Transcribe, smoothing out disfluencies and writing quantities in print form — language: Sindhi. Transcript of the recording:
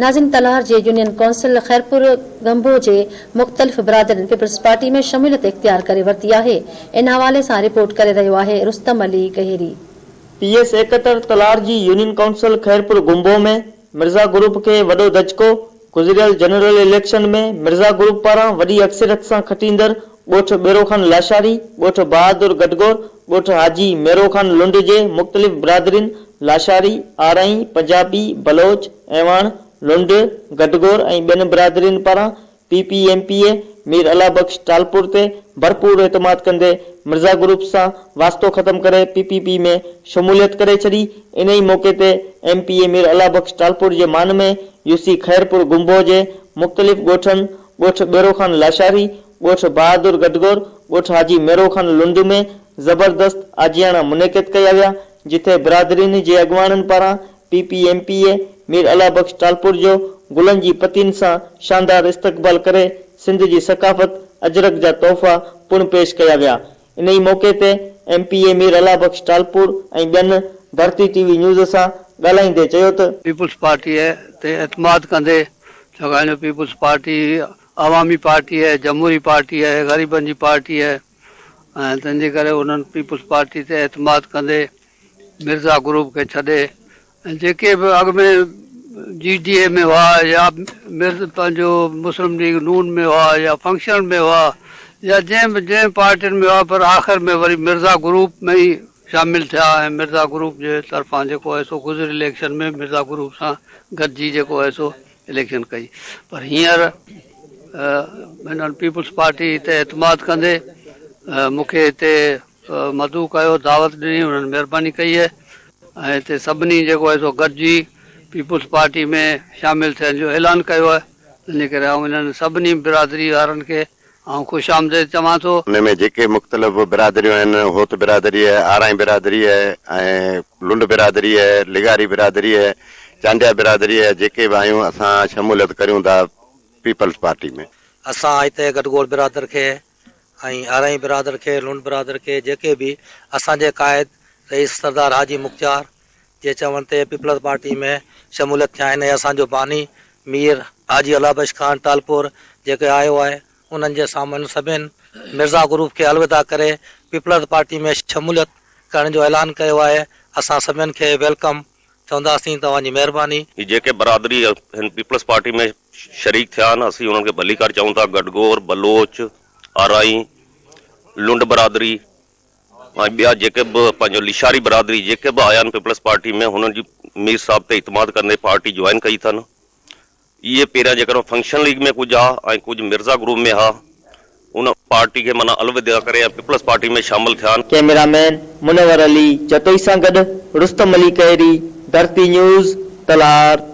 ناظرين تلهار جي يونين ڪونسل خيرپور گنبو جي مختلف برادرين پيپلز پارٽي ۾ شموليت اختيار ڪري ورتي آهي ان حوالي سان رپورٽ ڪري رهيو آهي رستم علي گهيري. پي ايس 71 تلهار جي union council Khairpur گنبو ۾ Mirza group کي وڏو ڌچڪو، گذريل جنرل اليڪشن ۾ مرزا گروپ پاران وڏي اڪثريت سان کٽيندڙ ڳوٺ ٻيرو خان لاشاري، ڳوٺ بهادر گڊگور، ڳوٺ حاجي ميرو خان لنڊ جي مختلف برادرين لاشاري، آرائين، پنجابي، بلوچ، اعواڻ، لنڊ، گڊگور ۽ ٻين برادرين پاران P P M P A Mir Allah Bakhsh Talpur تي ڀرپور اعتماد ڪندي مرزا گروپ سان واسطو ختم ڪري پي پي پي ۾ شموليت ڪري ڇڏي انهي موقعي تي M P A Mir Allah Bakhsh Talpur جي مان ۾ يو سي خيرپور گنبو جي مختلف ڳوٺن ڳوٺ ٻيرو خان لاشاري، ڳوٺ بهادر گڊگور، ڳوٺ حاجي ميرو خان لنڊ ۾ زبردست آجياڻا منعقد ڪيا ويا، جتي برادرين جي اڳواڻن پاران P P M P A Mir Allah Bakhsh Talpur جو گلن جي پتين سان شاندار استقبال ڪري سنڌ جي ثقافت اجرڪ جا تحفا پڻ پيش ڪيا ويا. انهي موقعي تي M P A Mir Allah Bakhsh Talpur ۽ ٻين ڌرتي ٽي وي نيوز سان ڳالهائيندي چيو ته، پيپلز پارٽيء تي اعتماد ڪندي ڇاڪاڻ جو پيپلز پارٽي عوامي پارٽي آهي، جمهوري پارٽي آهي، غريبن جي پارٽي آهي ۽ تنهن جي ڪري انهن پيپلز پارٽي تي اعتماد ڪندي مرزا گروپ کي ڇڏي ۽ جيڪي به اڳ ۾ جي ڊي اي ۾ هئا يا مرز پنهنجو مسلم ليگ نون ۾ هئا يا فنڪشنل ۾ هئا يا جنهن به جنهن پارٽين ۾ هئا پر آخر ۾ وري مرزا گروپ ۾ ئي شامل ٿيا ۽ مرزا گروپ جي طرفان جيڪو آهي سو گذريل اليڪشن ۾ مرزا گروپ سان گڏجي جيڪو آهي سو اليڪشن ڪئي پر هينئر هنن پيپلز پارٽي تي اعتماد ڪندي مون کي هتي مدعو ڪيو دعوت ڏني انهن مهرباني ڪئي آهي ۽ هتي سڀني جيڪو آهي سو گڏجي پيپلز پارٽي ۾ شامل ٿيڻ جو اعلان ڪيو آهي ان ڪري آئون انهن سڀني برادري وارن کي آئون خوش آمديد چوان ٿو. ان ۾ جيڪي مختلف برادريون آهن، هوت برادري آهي، آرائين برادري آهي ۽ لنڊ برادري آهي، لغاري برادري آهي، چانڊيا برادري آهي، جيڪي به آهيون اسان شموليت ڪريون ٿا پيپلز پارٽي ۾. اسان هتي گڏگوڙ برادر کي ۽ آرائين برادر کي، لنڊ برادر کي جيڪي به اسان جي قائد رئيس سردار حاجي مختيار جي چوڻ تي پيپلز پارٽي ۾ شموليت ٿيا آهن ۽ اسان جو باني مير حاجي الله بخش خان ٽالپور جيڪي آيو آهي انهن جي سامهن سڀين مرزا گروپ کي الوداع ڪري پيپلز پارٽي ۾ شموليت ڪرڻ جو اعلان ڪيو آهي اسان سڀين کي welcome چونداسين توهان جي مهرباني. هي جيڪي برادري هن پيپلز پارٽي ۾ شريڪ ٿيا آهن اسين انهن کي ڀليڪار چئون ٿا گڊگور، بلوچ، آرائين، لنڊ برادري ۽ ٻيا جيڪي به پنهنجو لشاري برادري جيڪي به آيا آهن پيپلز پارٽي ۾ هنن جي مير صاحب تي اعتماد ڪندي پارٽي جوائن ڪئي اٿن. اهي پهريان جيڪڏهن فنڪشن ليگ ۾ ڪجهه ها ۽ ڪجهه مرزا گروپ ۾ ها ان پارٽي کي معنيٰ الوداع ڪري ۽ پيپلز پارٽي ۾ شامل ٿيا آهن. ڪئميرا مين منور علي جتوئي سان گڏ رستم علي ڪهيري، ڌرتي نيوز، تلهار.